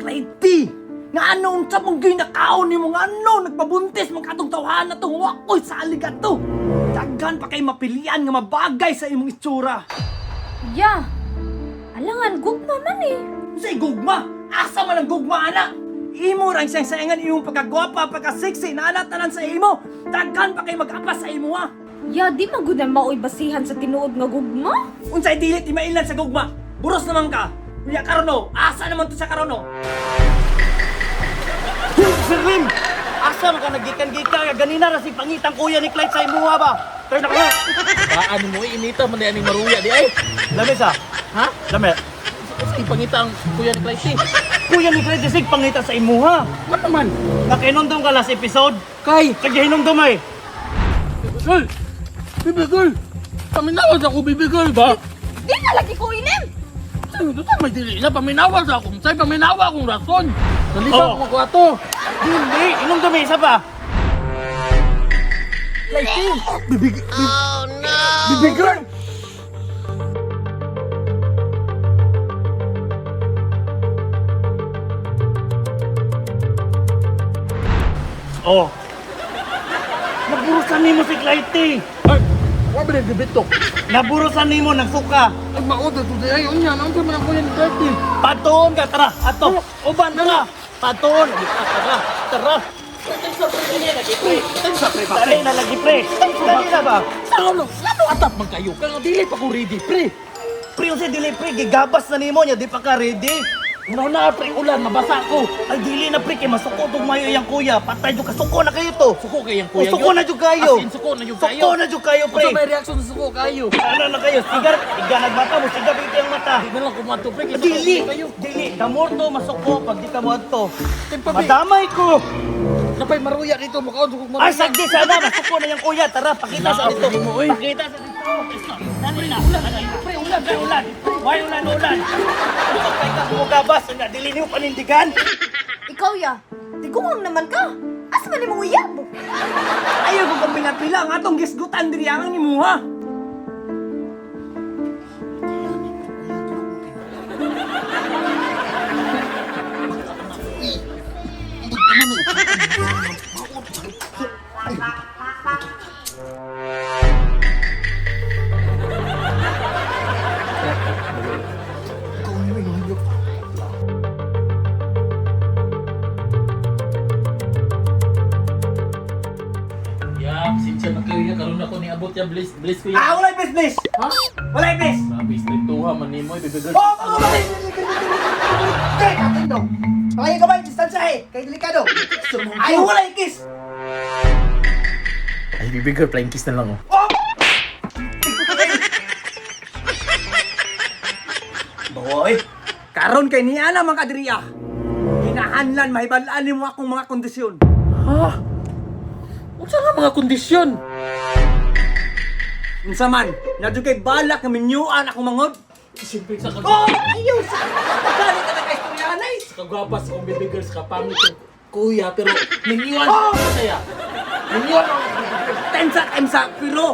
Clyde. Nga ano unsa mong ginakaon nimo nga ano nagpabuntis man katong tawhan na tong wa ko'y salig ato. Daghan pa kay mapilian nga mabagay sa imong itsura. Ya, alangan gugma man eh. Unsay gugma? Asa man ang gugma ana? Imo ra ang sayangan imong pagkagwapa, pagka-sexy na ana tanan sa imo. Daghan pa kay mag-apas sa imo ha. Ya, di man gud na maoy basihan sa tinuod nga gugma. Unsay dili ti mailan sa gugma? Buros naman ka. Unya karon oh, asa naman to sa karon oh? Sir Lim! Asa man ka naggikan-gikan nga ganina ra si pangitang kuya ni Clyde sa imuha ba? Turn na ka. Paano mo inita man di aning maruya di ay? Lami sa. Ha? Lami. Sa ipangita ang kuya ni Clyde. Eh. Kuya ni Clyde sig pangita sa imuha. Man naman. Nakainumdum ka last episode. Kay. Kag hinumdum ay. Baby girl. Baby girl. Paminawa sa ako baby girl ba? Di na lagi ko inim. Sayo to may dili na paminawa sa akong say paminawa akong rason. Nalita Oh. ko ko ato. Hindi, inumdum ay isa pa. Clyde. Baby Oh no. Baby girl. Oh. Naburusan nimo si Clyde. Ay, wa ba gibitok? Naburusan nimo nagsuka. Ay mao to di ay unya naon man ang kuya ni Clyde. Patuon ka tara. Ato. Uban tara. Patuon. Tara. Tara. Dali na lagi pre. Dali na ba? Sa ano? Ano atap man kayo? Kang dili pa ko ready pre. Pre, unsay dili pre, gigabas na nimo nya di pa ka ready. Una na pre ulan mabasa ko. Ay dili na pre kay masuko tog mayo iyang kuya. Patay jud ka suko na kayo to. Suko kay ang kuya. O, suko na jud kayo. As in, suko na jud kayo. Suko na jud kayo pre. Unsa may reaction sa suko kayo? Ano na kayo? Sigar, iga nagmata mo, sigar ito yung mata. Di na lang kumadto pre. kay Dili, suko kayo. dili. Damor to masuko pag di ka moadto. Timpa pre. Madamay ko. Napay maruya dito mukaon sukog maruya. Ay sagdi sana masuko na yung kuya. Tara, pakita sa dito. Mo, oy. Pakita sa dito. Dali na. Pre, ulan, pre, ulan. Why ulan, ulan? Patay ka mo gabas, nya dili niyo panindigan. Ikaw ya, tiguang naman ka. Asa man imong uyab? Ayaw ko kang pila-pila ang atong gisgutan diri ang imuha. Ya, sinsya na kayo ya karon ako ni abot ya bliss bliss ko ya. Ah, walay bliss bliss. Ha? Walay bliss. Grabe strictuha man nimo eh, baby girl. Oh, mga balay! Kay, katong Palagi kamay, distansya eh. Kay delikado. Ay, walay kiss. Ay baby girl, flying kiss na lang oh. Oh! Boy, karon kay niya na mga kadiriya. Kinahanlan mahibalaan nimo akong mga kondisyon. Ha? Unsa nga mga kondisyon? Unsa man, nadyo kay balak nga minyuan akong mangod. Siyempre sa kag Oh, ayaw sa pagkali ka na kay istoryahan ay. sa kagwapa sa kong baby girl sa kapangit yung kuya pero mingyuan Oh! ako saya. Mingyuan ako baby girl. Tensa, tensa, pero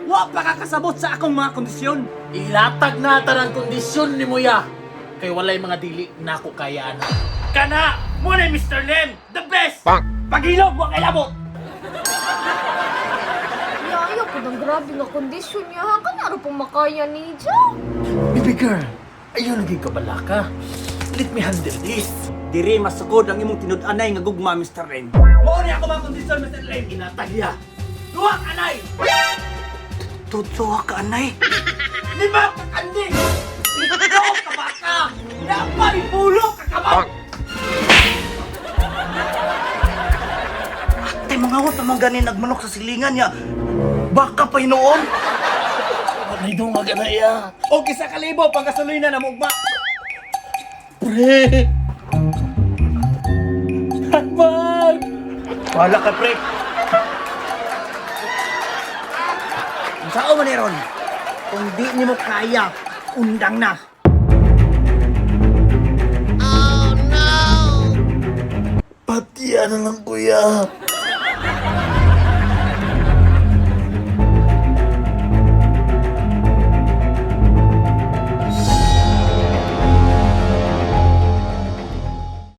wa pa ka kasabot sa akong mga kondisyon. Ilatag na tanan kondisyon ni mo ya. Kay walay mga dili nako kaya ana. Kana, mo na Mr. Lim, the best. Pagilog, wa kay labot. Ya, ayaw ko ng grabe nga kondisyon niya. ha? Kanaro pong makaya ni Ja. Baby girl, ayun lagi ka balaka. Let me handle this. Diri masukod ang imong tinud-anay nga gugma, Mr. Ren. Mao ni ako mga kondisyon, Mr. Ren. Ilatag ya. Duha ka anay. Tutuwa ka anay. Lima ka kanding. Pito ka baka. Napay pulo ka kamao. Ate, mga awat naman gani nagmanok sa silingan niya. Baka pa hinoon. Walay dong nga ya. O kisa kalibo pangkasuloy na namugma. Pre! Habag! Wala ka, pre. Unsa man ni ron? Kung di nimo kaya, undang na. Patiya na lang kuya.